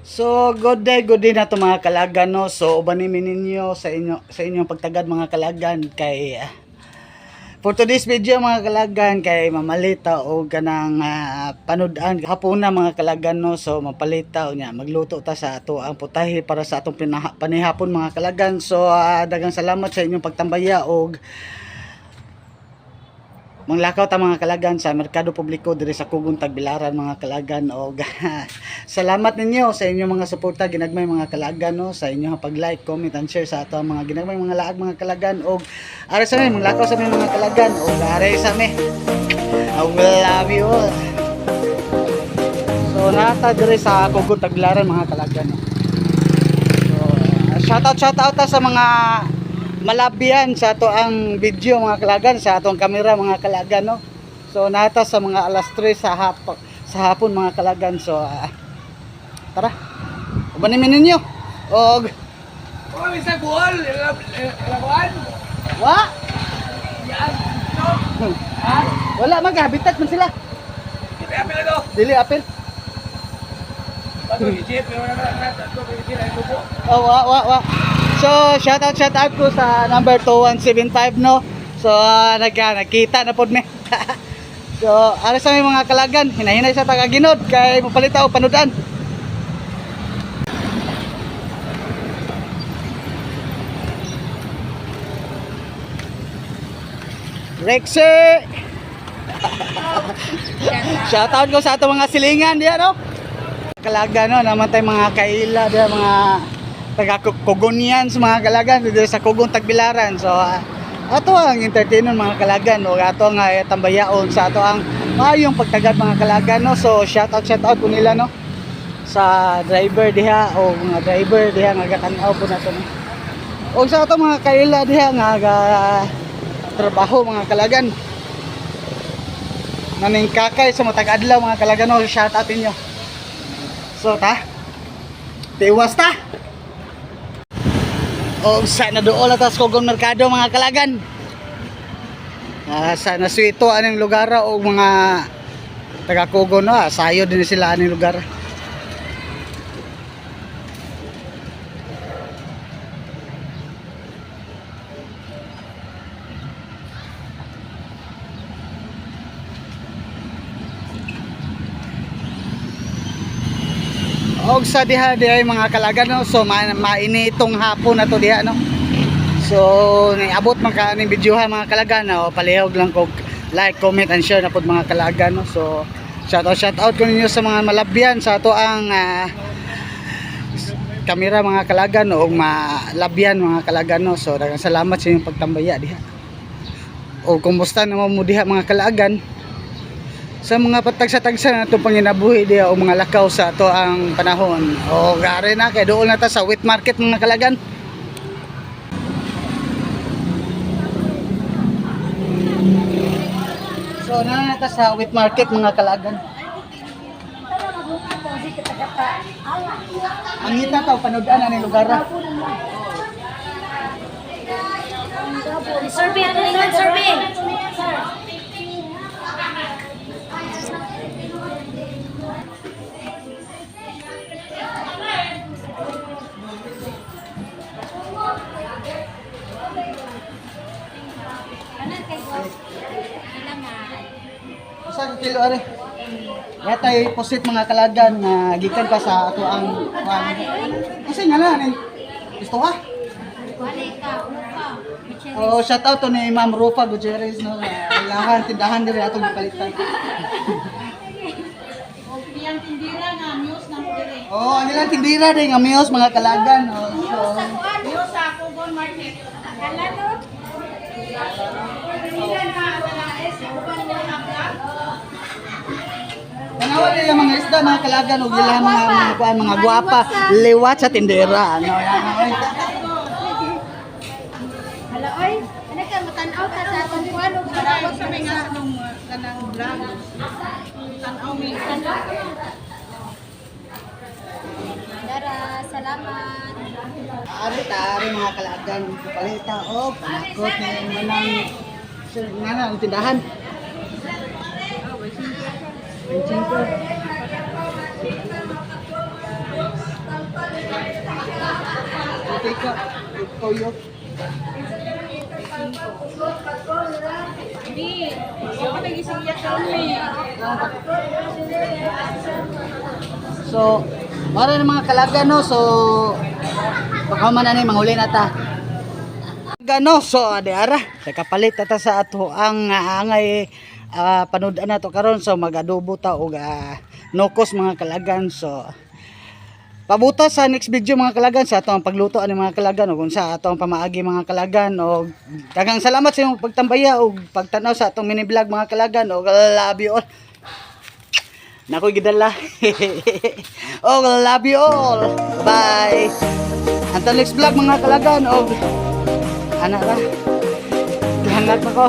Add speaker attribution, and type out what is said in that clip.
Speaker 1: So, good day na to, mga kalagan, no. So, uban ni ninyo sa inyong pagtagad, mga kalagan, kay for today's video, mga kalagan, kay mamalita og kanang panud-an hapuna, mga kalagan, no. So, mapalita unya magluto ta sa ato ang putahe para sa atong panihapon, mga kalagan. So, daghang salamat sa inyong pagtambaya og manglakaw ta, mga kalagan, sa merkado publiko diri sa Kugon, Tagbilaran, mga kalagan, og salamat ninyo sa inyong mga suporta ginagmay, mga kalagan, no, sa inyong pag-like, comment and share sa ato ang mga ginagmay mga laag, mga kalagan. Og ari sa mi manglakaw sa mi, mga kalagan, og ari sa mi. I will love you all. So nata diri sa Kugon, Tagbilaran, mga kalagan, no. So shout out ta sa mga malabian sa ato ang video, mga kalagan, sa atong kamera, mga kalagan, no. So nata sa mga alas 3 sa hapon, mga kalagan. So tara. Uban ni ninyo. Og
Speaker 2: Oh, bisa buol, labuan.
Speaker 1: Wa
Speaker 2: Yan. No. Ha?
Speaker 1: Wala man habitat man sila.
Speaker 2: Kita apel to.
Speaker 1: Dili apel.
Speaker 2: Bago jeep, pero na na to kay ay bubo.
Speaker 1: Oh, wa wa wa. So shout out ko sa number 2175, no. So nagkita na pod mi. So ara sa may mga kalagan, hinahinay sa taga-ginod kay mapalita og panudan. Rexy! Shout out ko sa atong mga silingan diya, no. Kalagan, no, naman tayo mga kaila diya, mga taga Kugonian sa mga kalagan dito sa Kugon, Tagbilaran. So ato ang entertainment, mga kalagan, o ato ang tambayaon sa ato ang maayong pagtagad, mga kalagan, no. So shout out po nila, no, sa driver diha o mga driver diha nga gatan-aw po nato, no. O sa ato mga kaila diha nga ga trabaho, mga kalagan, naning kakay sa matag adlaw, mga kalagan, no, shout out inyo. So ta, tiwas ta. O sa naduol atas Kogon Merkado, mga kalagan. Sa nasuito aning lugar o mga taga Kogon, no, sayo din sila aning lugar. Og sa diha diha mga kalagan, no. So mainitong hapon na to diha, no. So niabot man ka aning videoha, mga kalagan, no. Palihog lang kog like, comment and share na pod, mga kalagan, no. So shout out ko ninyo sa mga malabyan sa ato ang kamera, mga kalagan, no, og malabyan, mga kalagan, no. So daghang salamat sa inyong pagtambaya diha. O kumusta naman mo diha, mga kalagan, sa mga patagsa-tagsa na itong panginabuhi diha o mga lakaw sa ato ang panahon. O gare na kay doon na ta sa wet market, mga kalagan. So na ta sa wet market, mga kalagan. Ang ngita ta panood-an ani lugar.
Speaker 3: Survey, ano yun? Survey.
Speaker 1: Usa ka kilo ari. Yatay pusit, mga kalagan, nga gikan pa sa ato ang kuan. Kasi nga na ni gusto ka? Oh, shout out to ni Ma'am Rufa Gutierrez, no. Ilahan tindahan diri atong gipalitan.
Speaker 4: Iyang tindira nga muse na mo diri.
Speaker 1: Oh, ang ilang tindira din nga miyos, mga kalagan. Oh, so,
Speaker 4: Muse sa Kugon Market. Tindira na sa S uban mo na vlog.
Speaker 1: Tanawa nila mga isda, mga kalagan, ug ilang mga kuan, mga gwapa liwat sa tindera. Ano yan? Oy.
Speaker 3: Hala, oy. Ano ka, matanaw ka sa atong kuwan o
Speaker 4: Marawag sa mga sa nung kanang vlog. Tan-aw mi.
Speaker 3: Dara, salamat.
Speaker 1: Ari ta ari, mga kalagan, palita og panakot ni manang sir nga na ang tindahan. 25. Mantika, toyo.
Speaker 4: Hindi. Ako nagising yak kami.
Speaker 1: So, mara ng mga kalaga, no? So, pagkahuman na ni manghuli na ta. Gano, so ade ara, sa kapalit ta sa ato ang angay panud-an nato karon. So mag-adobo ta og nokos, mga kalagan. So pabuta sa next video, mga kalagan, sa ato ang pagluto ani, mga kalagan, o kung sa ato ang pamaagi, mga kalagan. Og daghang salamat sa imong pagtambaya og pagtanaw sa atong mini vlog, mga kalagan, og love you all. Nakoy gidala. Oh, love you all. Bye. Until next vlog, mga kalagan, og ana ra. Hangat pa ko.